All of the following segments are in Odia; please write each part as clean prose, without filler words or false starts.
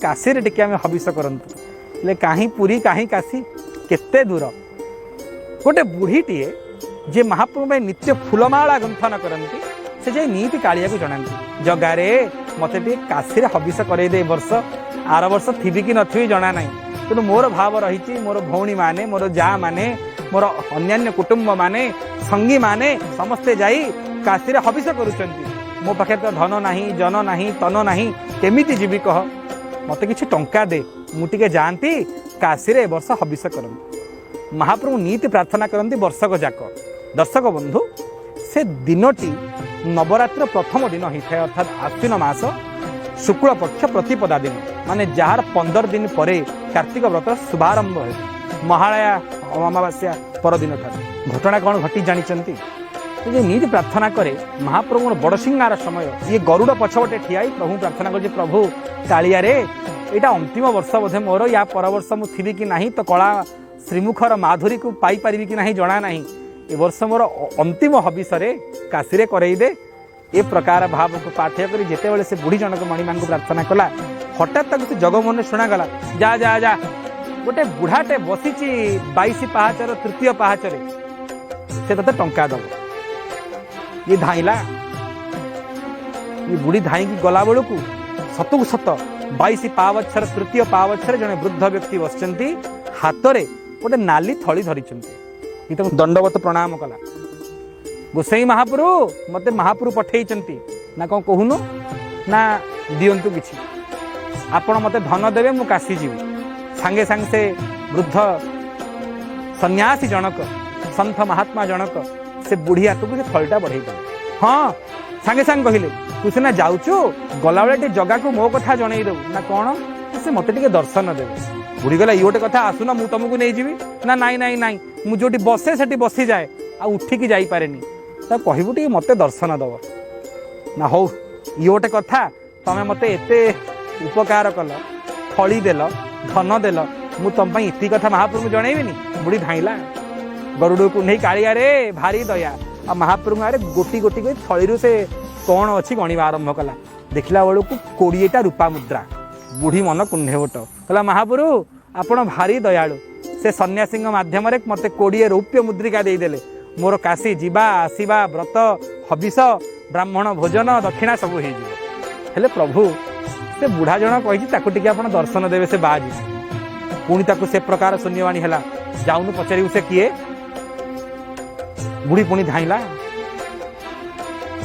କାଶୀରେ ଟିକେ ଆମେ ହବିଷ କରନ୍ତୁ। ହେଲେ କାହିଁ ପୁରୀ, କାହିଁ କାଶୀ, କେତେ ଦୂର। ଗୋଟେ ବୁଢ଼ୀଟିଏ ଯିଏ ମହାପ୍ରଭୁ ପାଇଁ ନିତ୍ୟ ଫୁଲମାଳା ଗୁନ୍ଥନ କରନ୍ତି, ସେ ଯାଇ ନିତି କାଳିଆକୁ ଜଣାନ୍ତି, ଜଗାରେ, ମୋତେ ଟିକେ କାଶୀରେ ହବିଷ କରେଇ ଦେ ଏ ବର୍ଷ। ଆର ବର୍ଷ ଥିବି କି ନଥିବି ଜଣା ନାହିଁ, କିନ୍ତୁ ମୋର ଭାବ ରହିଛି, ମୋର ଭଉଣୀମାନେ, ମୋର ଯା ମାନେ, ମୋର ଅନ୍ୟାନ୍ୟ କୁଟୁମ୍ବ ମାନେ, ସଙ୍ଗୀ ମାନେ ସମସ୍ତେ ଯାଇ କାଶୀରେ ହବିଷ କରୁଛନ୍ତି। ମୋ ପାଖରେ ତ ଧନ ନାହିଁ, ଜନ ନାହିଁ, ତନ ନାହିଁ, କେମିତି ଯିବି କହ? ମୋତେ କିଛି ଟଙ୍କା ଦେ, ମୁଁ ଟିକେ ଯାଆନ୍ତି କାଶୀରେ ଏ ବର୍ଷ ହବିଷ କରନ୍ତି। ମହାପ୍ରଭୁ ନିତି ପ୍ରାର୍ଥନା କରନ୍ତି ବର୍ଷକ ଯାକ। ଦର୍ଶକ ବନ୍ଧୁ, ସେ ଦିନଟି ନବରାତ୍ର ପ୍ରଥମ ଦିନ ହେଇଥାଏ, ଅର୍ଥାତ୍ ଆଶ୍ୱିନ ମାସ ଶୁକ୍ଳ ପକ୍ଷ ପ୍ରତିପଦା ଦିନ, ମାନେ ଯାହାର 15 ଦିନ ପରେ କାର୍ତ୍ତିକ ବ୍ରତ ଶୁଭାରମ୍ଭ ହେବ ମହାଳୟା ଅମାବାସ୍ୟା ପରଦିନ ଠାରୁ। ଘଟଣା କ'ଣ ଘଟି ଜାଣିଛନ୍ତି? ଯେ ନିତି ପ୍ରାର୍ଥନା କରେ ମହାପ୍ରଭୁଙ୍କର ବଡ଼ସିଂହାର ସମୟ, ଇଏ ଗରୁଡ଼ ପଛପଟେ ଠିଆ ହେଇ ପ୍ରଭୁ ପ୍ରାର୍ଥନା କରୁଛି, ପ୍ରଭୁ କାଳିଆରେ, ଏଇଟା ଅନ୍ତିମ ବର୍ଷ ବୋଧେ ମୋର। ୟା ପର ବର୍ଷ ମୁଁ ଥିବି କି ନାହିଁ, ତ କଳା ଶ୍ରୀମୁଖର ମାଧୁରୀକୁ ପାଇପାରିବି କି ନାହିଁ ଜଣା ନାହିଁ। ଏ ବର୍ଷ ମୋର ଅନ୍ତିମ ହବିଷରେ କାଶୀରେ କରେଇ ଦେ। ଏ ପ୍ରକାର ଭାବକୁ ପାଥେୟ କରି ଯେତେବେଳେ ସେ ବୁଢ଼ୀ ଜଣକ ମଣିମାଙ୍କୁ ପ୍ରାର୍ଥନା କଲା, ହଠାତ୍ ତାକୁ ସେ ଜଗମୋହନରେ ଶୁଣାଗଲା, ଯା ଯା ଯା, ଗୋଟେ ବୁଢ଼ାଟେ ବସିଛି 22 ପାହାଚର ତୃତୀୟ ପାହାଚରେ, ସେ ତତେ ଟଙ୍କା ଦବ। ଇଏ ଧାଇଁଲା। ଇଏ ବୁଢ଼ୀ ଧାଇଁକି ଗଲା ବେଳକୁ ସତକୁ ସତ 22 ପାହାଚର ତୃତୀୟ ପାହାଚରେ ଜଣେ ବୃଦ୍ଧ ବ୍ୟକ୍ତି ବସିଛନ୍ତି, ହାତରେ ଗୋଟେ ନାଲି ଥଳି ଧରିଛନ୍ତି। ଇଏ ତାକୁ ଦଣ୍ଡବତ ପ୍ରଣାମ କଲା। ଗୋସାଇ ମହାପ୍ରଭୁ, ମତେ ମହାପ୍ରଭୁ ପଠେଇଛନ୍ତି। ନା, କ'ଣ କହୁନୁ? ନା, ଦିଅନ୍ତୁ କିଛି, ଆପଣ ମତେ ଧନ ଦେବେ, ମୁଁ କାଶୀ ଯିବି। ସାଙ୍ଗେ ସାଙ୍ଗେ ସେ ବୃଦ୍ଧ ସନ୍ନ୍ୟାସୀ ଜଣକ, ସନ୍ଥ ମହାତ୍ମା ଜଣକ, ସେ ବୁଢ଼ୀ ହାତକୁ ସେ ଥଳିଟା ବଢ଼େଇ ଦେଲେ। ହଁ, ସାଙ୍ଗେ ସାଙ୍ଗେ କହିଲେ, ତୁ ସିନା ଯାଉଛୁ, ଗଲାବେଳେ ଟିକେ ଜଗାକୁ ମୋ କଥା ଜଣେଇ ଦେବୁ। ନା, କ'ଣ? ସେ ମତେ ଟିକେ ଦର୍ଶନ ଦେବେ। ବୁଢ଼ୀ କହିଲା, ଇଏ ଗୋଟେ କଥା, ଆସୁନ, ମୁଁ ତମକୁ ନେଇଯିବି। ନା, ନାଇଁ ନାଇଁ ନାଇଁ, ମୁଁ ଯୋଉଠି ବସେ ସେଠି ବସିଯାଏ, ଆଉ ଉଠିକି ଯାଇପାରେନି। ତାକୁ କହିବୁ ଟିକେ ମତେ ଦର୍ଶନ ଦବ। ନା, ହଉ, ଇଏ ଗୋଟେ କଥା, ତମେ ମତେ ଏତେ ଉପକାର କଲ, ଥଳି ଦେଲ, ଧନ ଦେଲ, ମୁଁ ତମ ପାଇଁ ଏତିକି କଥା ମହାପ୍ରଭୁଙ୍କୁ ଜଣେଇବିନି? ବୁଢ଼ୀ ଧାଇଁଲା ଗରୁଡ଼କୁ ନେଇ, କାଳିଆରେ ଭାରି ଦୟା। ଆଉ ମହାପ୍ରଭୁଙ୍କ ଆଗରେ ଗୋଟି ଗୋଟି କରି ଥଳିରୁ ସେ କ'ଣ ଅଛି ଗଣିବା ଆରମ୍ଭ କଲା। ଦେଖିଲା ବେଳକୁ 20ଟା ରୂପା ମୁଦ୍ରା। ବୁଢ଼ୀ ମନ କୁଣ୍ଢେ ବୋଟ। କହିଲା, ମହାପ୍ରଭୁ, ଆପଣ ଭାରି ଦୟାଳୁ। ସେ ସନ୍ନ୍ୟାସୀଙ୍କ ମାଧ୍ୟମରେ ମୋତେ 20 ରୌପ୍ୟ ମୁଦ୍ରିକା ଦେଇଦେଲେ। ମୋର କାଶୀ ଯିବା ଆସିବା, ବ୍ରତ, ହବିଷ, ବ୍ରାହ୍ମଣ ଭୋଜନ, ଦକ୍ଷିଣା ସବୁ ହେଇଯିବ। ହେଲେ ପ୍ରଭୁ, ସେ ବୁଢ଼ା ଜଣ କହିଛି ତାକୁ ଟିକେ ଆପଣ ଦର୍ଶନ ଦେବେ, ସେ ବାଜି। ପୁଣି ତାକୁ ସେ ପ୍ରକାର ଶୂନ୍ୟବାଣୀ ହେଲା, ଯାଉନୁ ପଚାରିବୁ ସେ କିଏ। ବୁଢ଼ୀ ପୁଣି ଧାଇଁଲା।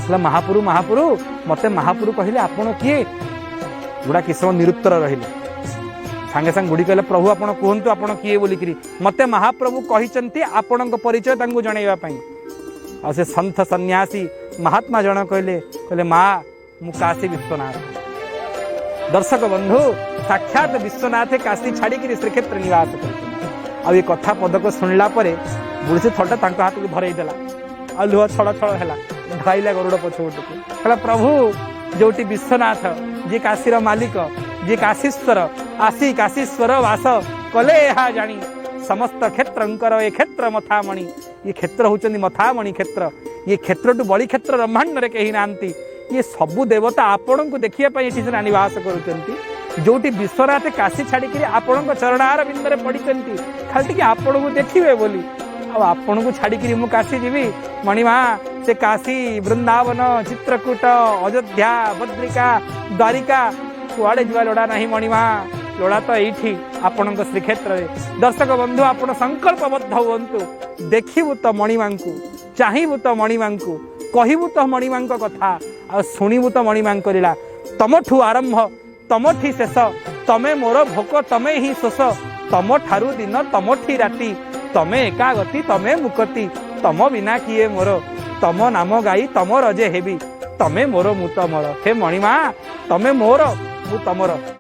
କହିଲା, ମହାପ୍ରଭୁ, ମହାପ୍ରଭୁ, ମତେ ମହାପ୍ରଭୁ କହିଲେ, ଆପଣ କିଏ? ବୁଢ଼ା କିଛି ସମୟ ନିରୁତ୍ତର ରହିଲେ। ସାଙ୍ଗେ ସାଙ୍ଗେ ବୁଢ଼ୀ କହିଲେ, ପ୍ରଭୁ, ଆପଣ କୁହନ୍ତୁ ଆପଣ କିଏ ବୋଲିକିରି। ମତେ ମହାପ୍ରଭୁ କହିଛନ୍ତି ଆପଣଙ୍କ ପରିଚୟ ତାଙ୍କୁ ଜଣେଇବା ପାଇଁ। ଆଉ ସେ ସନ୍ଥ ସନ୍ନ୍ୟାସୀ ମହାତ୍ମା ଜଣ କହିଲେ, ମା, ମୁଁ କାଶୀ ବିଶ୍ୱନାଥ। ଦର୍ଶକ ବନ୍ଧୁ, ସାକ୍ଷାତ ବିଶ୍ୱନାଥ କାଶୀ ଛାଡ଼ିକିରି ଶ୍ରୀକ୍ଷେତ୍ର ନିବାସ କରୁଛନ୍ତି। ଆଉ ଏ କଥା ପଦକ ଶୁଣିଲା ପରେ ବୁଢ଼ୀ ସେ ଥଳିଟା ତାଙ୍କ ହାତକୁ ଧରେଇ ଦେଲା ଆଉ ଲୁହ ଛଳ ଛଳ ହେଲା। ଧାଇଲା ଗରୁଡ଼ ପଛପଟକୁ। କହିଲା, ପ୍ରଭୁ, ଯୋଉଠି ବିଶ୍ୱନାଥ, ଯିଏ କାଶୀର ମାଲିକ, ଯିଏ କାଶୀଶ୍ୱର, ଆସି କାଶୀଶ୍ୱର ବାସ କଲେ, ଏହା ଜାଣି ସମସ୍ତ କ୍ଷେତ୍ରଙ୍କର ଏ କ୍ଷେତ୍ର ମଥାମଣି। ଇଏ କ୍ଷେତ୍ର ହଉଛନ୍ତି ମଥାମଣି କ୍ଷେତ୍ର। ଇଏ କ୍ଷେତ୍ରଠୁ ବଳି କ୍ଷେତ୍ର ବ୍ରହ୍ମାଣ୍ଡରେ କେହି ନାହାନ୍ତି। ଇଏ ସବୁ ଦେବତା ଆପଣଙ୍କୁ ଦେଖିବା ପାଇଁ ଏଠି ସିନା ନିବାସ କରୁଛନ୍ତି। ଯୋଉଠି ବିଶ୍ୱନାଥ କାଶୀ ଛାଡ଼ିକିରି ଆପଣଙ୍କ ଚରଣାର ବିନ୍ଦରେ ପଡ଼ିଛନ୍ତି ଖାଲି ଟିକେ ଆପଣଙ୍କୁ ଦେଖିବେ ବୋଲି, ଆଉ ଆପଣଙ୍କୁ ଛାଡ଼ିକିରି ମୁଁ କାଶୀ ଯିବି? ମଣିମା, ସେ କାଶୀ, ବୃନ୍ଦାବନ, ଚିତ୍ରକୂଟ, ଅଯୋଧ୍ୟା, ବଦ୍ରିକା, ଦ୍ୱାରିକା କୁଆଡ଼େ ଯିବା ଲୋଡ଼ା ନାହିଁ ମଣିମା। ଲୋଡ଼ା ତ ଏଇଠି ଆପଣଙ୍କ ଶ୍ରୀକ୍ଷେତ୍ରରେ। ଦର୍ଶକ ବନ୍ଧୁ, ଆପଣ ସଂକଳ୍ପବଦ୍ଧ ହୁଅନ୍ତୁ, ଦେଖିବୁ ତ ମଣିମାଙ୍କୁ, ଚାହିଁବୁ ତ ମଣିମାଙ୍କୁ, କହିବୁ ତ ମଣିମାଙ୍କ କଥା, ଆଉ ଶୁଣିବୁ ତ ମଣିମାଙ୍କ ଲୀଳା। ତମଠୁ ଆରମ୍ଭ, ତମଠି ଶେଷ, ତମେ ମୋର ଭୋକ, ତମେ ହିଁ ଶୋଷ। ତମ ଠାରୁ ଦିନ, ତମଠି ରାତି, ତମେ ଏକା ଗତି, ତମେ ମୁକତି। ତମ ବିନା କିଏ ମୋର? ତମ ନାମ ଗାଇ ତମ ରଜେ ହେବି। ତମେ ମୋର, ମୁଁ ତମର। ହେ ମଣିମା, ତମେ ମୋର, ମୁଁ ତମର।